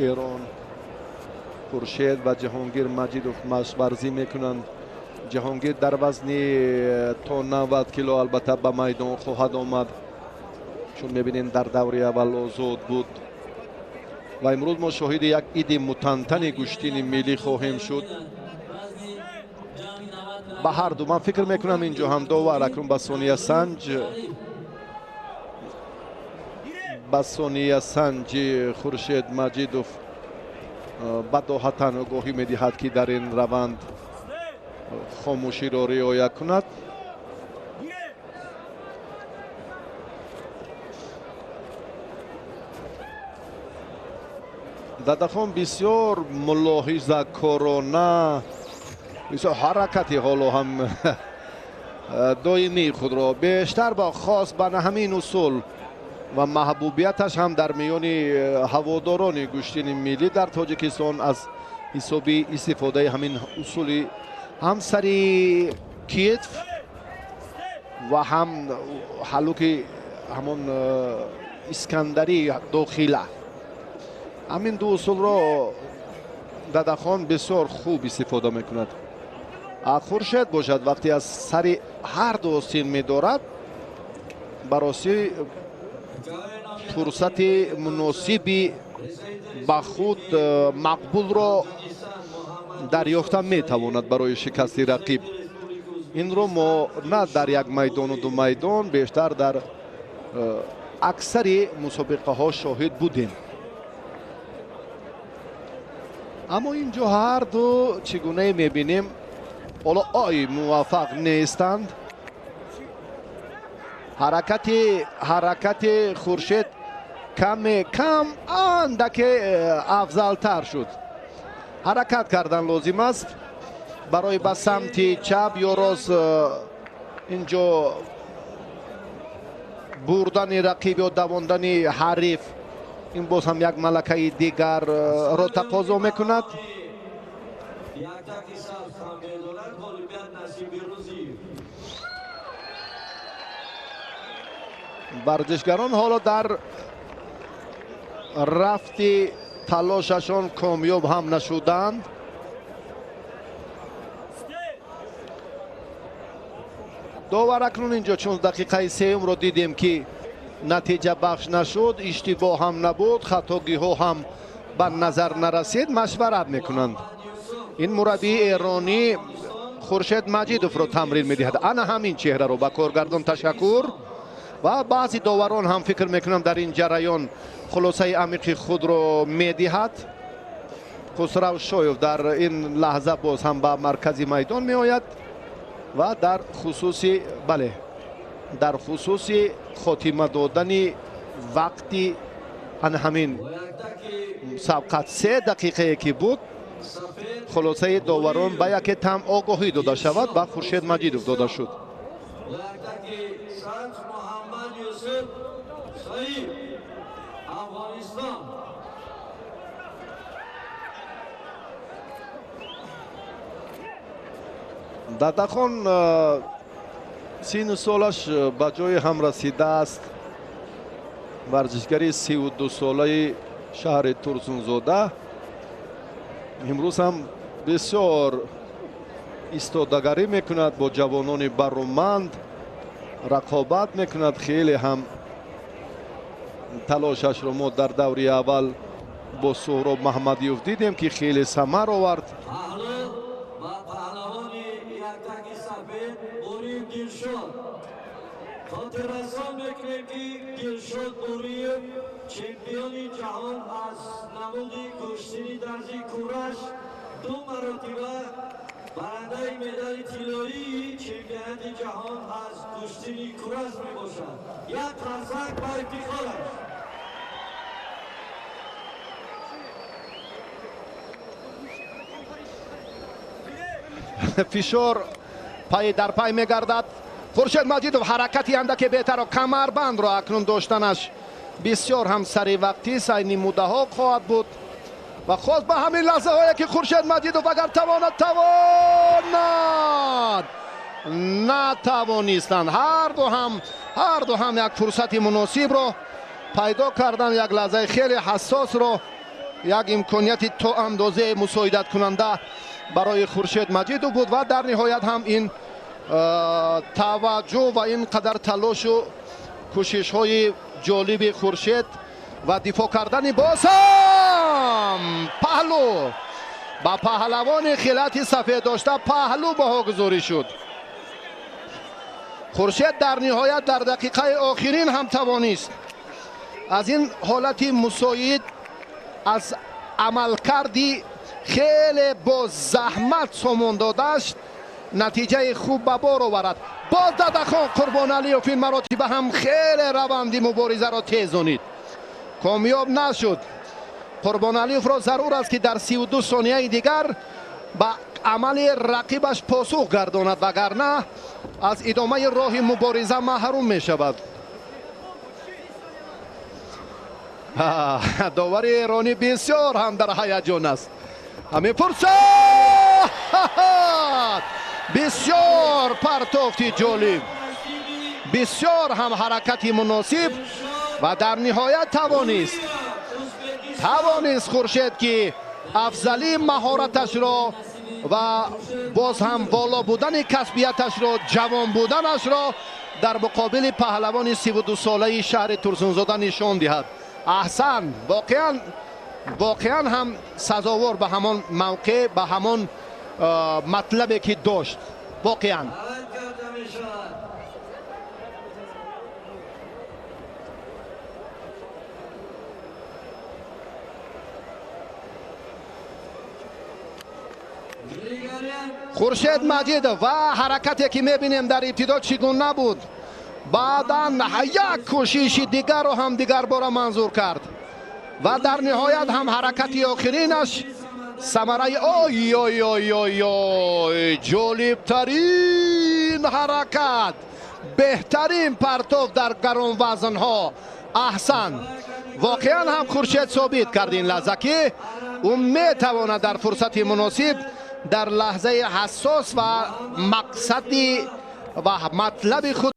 Эрон Хуршед ва Ҷаҳонгир Маҷидов машқварзӣ мекунанд. Ҷаҳонгир дар вазни то 90 кило албатта ба майдон хоҳад омад, чун мебинем дар даври аввал озод буд ва имрӯз мо шоҳиди як иди мутантани гӯштини миллӣ хоҳем шуд. Ба ҳар ду ман фикр мекунам инҷо ҳам довар акнун ба сониясанҷи Хуршед Маҷидов бадоҳатан огоҳӣ медиҳад, ки дар ин раванд хомӯширо риоя кунад. Дадахон бисёр мулоҳизакорона, бисёр ҳаракати ҳоло ҳам доимии худро бештар бо хос ба ҳамин усул ва маҳбубияташ ҳам дар миёни ҳаводорони гӯштини миллӣ дар Тоҷикистон аз ҳисоби истифодаи ҳамин усули ҳам сари китф ва ҳам ҳалуки ҳамон искандарӣ дохила. Ҳамин ду усулро Дадахон бисёр хуб истифода мекунад. Хуршед бошад вақте аз сари ҳар ду остин медорад, баросӣ фурсати муносиби ба худ мақбулро дарёфта метавонад барои шикасти рақиб. Инро мо на дар як майдону ду майдон, бештар дар аксари мусобиқаҳо шоҳид будем. Аммо инҷо ҳар ду чӣ гунае мебинем, ҳоло ой муваффақ нестанд. Ҳаракати Хуршед каме кам андаке афзалтар шуд. Ҳаракат кардан лозим аст барои ба самти чап ё рост инҷо бурдани рақиб ё давондани ҳариф. Ин боз ҳам як малакаи дигарро тақозо мекунад. Варзишгарон ҳоло дар рафти талошашон комёб ҳам нашуданд. Довар акнун инҷо чун дақиқаи сеюмро дидем, ки натиҷа бахш нашуд, иштибоҳ ҳам набуд, хатогиҳо ҳам ба назар нарасид, машварат мекунанд. Ин мураббии эронӣ Хуршед Маҷидовро тамрин медиҳад. Ана ҳамин чеҳраро ба коргардон ташаккур. Ва баъзи доварон ҳам фикр мекунам дар ин ҷараён хулосаи амиқи худро медиҳад. Хусрав Шоев дар ин лаҳза боз ҳам ба маркази майдон меояд ва дар хусуси бале дар хусуси хотима додани вақти ана ҳамин сабқат 3 дақиқае ки буд, хулосаи доварон ба яке там огоҳӣ дода шавад, ба Хуршед Маҷидов дода шуд. Дадахон сину солаш ба ҷои ҳам расидааст. Варзишгари 32-солаи шаҳри Турсунзода имрӯз ҳам бисёр истодагарӣ мекунад, бо ҷавонони бароманд рақобат мекунад. Хеле ҳам талошашро мо дар даври аввал бо Суҳроб Маҳмадиёв дидем, ки хеле самар овард. Хотиррасон мекунем, ки Дилшод Бориев чемпиони ҷаҳон аз намуди гӯштини дарзи кураш, 2 маротиба барандаи медали тиллоии чемпионати ҷаҳон аз гӯштини кураш мебошад. Як қарсак ба ифтихораш. Фишор пай дар пай мегардад. Хуршед Маҷидов ҳаракати андаке беҳтарро, камарбандро акнун доштанаш бисёр ҳам саривақтӣ айни муддаҳо хоҳад буд ва хост ба ҳамин лаҳзаҳое ки Хуршед Маҷидов агар тавонад, натавонистанд. Ҳар ду ҳам як фурсати муносибро пайдо кардан, як лаҳзаи хеле ҳассосро Як имконияти то андоза мусоидаткунанда барои Хуршед Маҷидов буд ва дар ниҳоят ҳам ин таваҷҷӯҳ ва ин қадар талошу кӯшишҳои ҷолиби Хуршед ва дифоъ кардани бозам паҳлӯ ба паҳлавони хилати сафед дошта паҳлӯ баҳогузорӣ шуд. Хуршед дар ниҳоят дар дақиқаи охирин ҳам тавонист аз ин ҳолати мусоид, аз амалкарди хеле бо заҳмат сомон додаш натиҷаи хуб ба бор оварад. Боз Дадахон Қурбоналиев ин маротиба ҳам хеле раванди муборизаро тезонид, комёб нашуд. Қурбоналиевро зарур аст, ки дар 32 сонияи дигар ба амали рақибаш посух гардонад, вагарна аз идомаи роҳи мубориза маҳрум мешавад. Довари эронӣ бисёр ҳам дар ҳаяҷон аст. Мепурсад, бисёр партофти ҷолиб, бисёр ҳам ҳаракати муносиб ва дар ниҳоят тавонист Хуршед, ки афзалии маҳораташро ва боз ҳам боло будани касбияташро, ҷавон буданашро дар муқобили паҳлавони 32-солаи шаҳри Турсунзода нишон диҳад. Аҳсан, воқеан ҳам сазовор ба ҳамон мавқеъ, ба ҳамон матлабе ки дошт. Воқеан Хуршед Маҷидов ва ҳаракате ки мебинем дар ибтидо чӣ гуна буд, баъдан як кӯшиши дигарро ҳам дигарбора манзур кард ва дар ниҳоят ҳам ҳаракати охиринаш самараи ой ой ой ой ой ҷолибтарин ҳаракат, беҳтарин партов дар гаронвазнҳо. Аҳсан, воқеан ҳам Хуршед собит кард ин лаҳза, ки ӯ метавонад дар фурсати муносиб, дар лаҳзаи ҳассос ва мақсади ва матлаби худ